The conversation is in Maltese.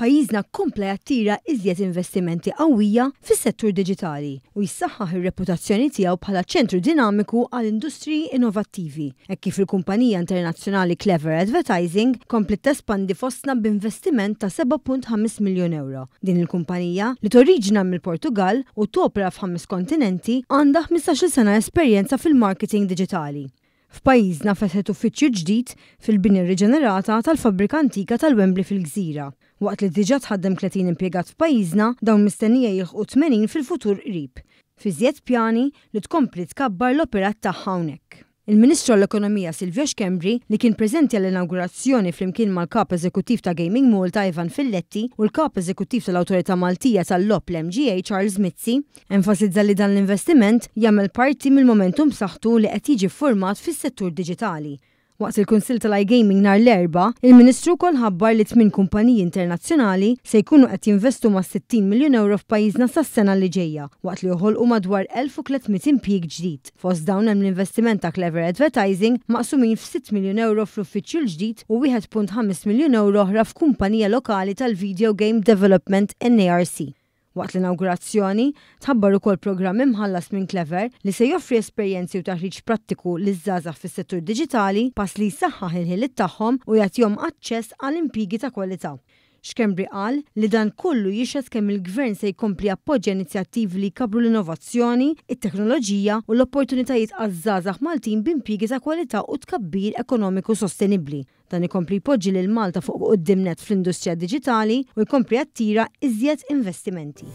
Pajjiżna kompla jattira iżjed investimenti qawwija fis-settur diġitali u jsaħħaħ ir-reputazzjoni tiegħu bħala ċentru dinamiku għal industriji innovattivi, hekk kif il-kumpanija internazzjonali Clever Advertising kompliet tespandi fostna b'investiment ta' 7.5 miljun ewro. Din il-kumpanija, li toriġina mill-Portugall u topera f'ħames kontinenti, għandha 15-il sena esperjenza fil-marketing diġitali. F'pajjiżna fetħet uffiċċju ġdid fil-binja riġenerata tal-fabbrika antika tal-Wembley fil-Gżira. Waqt li diġà tħaddem 30 impjegat f'pajjiżna, dawn mistennija jilħqu 80 fil-futur qrib. F'iżjed pjani li tkompli tkabbar l-operat tagħha hawnhekk. Il-Ministru għall-Ekonomija Silvio Schembri, li kien preżenti għall-inawgurazzjoni flimkien mal-Kap Eżekuttiv ta' Gaming Malta Ivan Filletti u l-Kap Eżekuttiv tal-Awtorità Maltija tal-Logħob l-MGA Charles Mizzi, Enfasizza li dan l-investiment jagħmel parti mill-momentum b'saħħtu li qed jiġi ffurmat fis-settur diġitali. Waqt il-Kunsill tal-iGaming nhar l-Erbgħa, il-Ministru wkoll ħabbar li tmien kumpaniji internazzjonali se jkunu qed jinvestu mas-60 miljun ewro f'pajjiżna sas-sena li ġejja, waqt li joħolqu madwar 1,300 impjieg ġdid. Fost dawn hemm l-investiment ta' Clever Advertising maqsumin f'sitt miljun ewro fl-uffiċċju l-ġdid u 1.5 miljun ewro oħra f'kumpanija lokali tal-video game development NARC. Waqt l-inawgurazzjoni, tħabbar ukoll programm imħallas minn Clever li se joffri esperjenzi u taħriġ prattiku liż-żgħażagħ fis-settur diġitali, pass li jsaħħaħ il-ħiliet tagħhom u jagħtihom aċċess għal impjiegi ta' kwalità. Schembri qal li dan kollu jixhed kemm il-Gvern se jkompli jappoġġja inizjattivi li jkabbru l-innovazzjoni, it-teknoloġija u l-opportunitajiet għaż-żgħażagħ Maltin b'impjiegi ta' kwalità u tkabbir ekonomiku sostenibbli. Dan ikompli jpoġġi lil Malta fuq quddiem nett fl-industrija diġitali u jkompli jattira iżjed investimenti.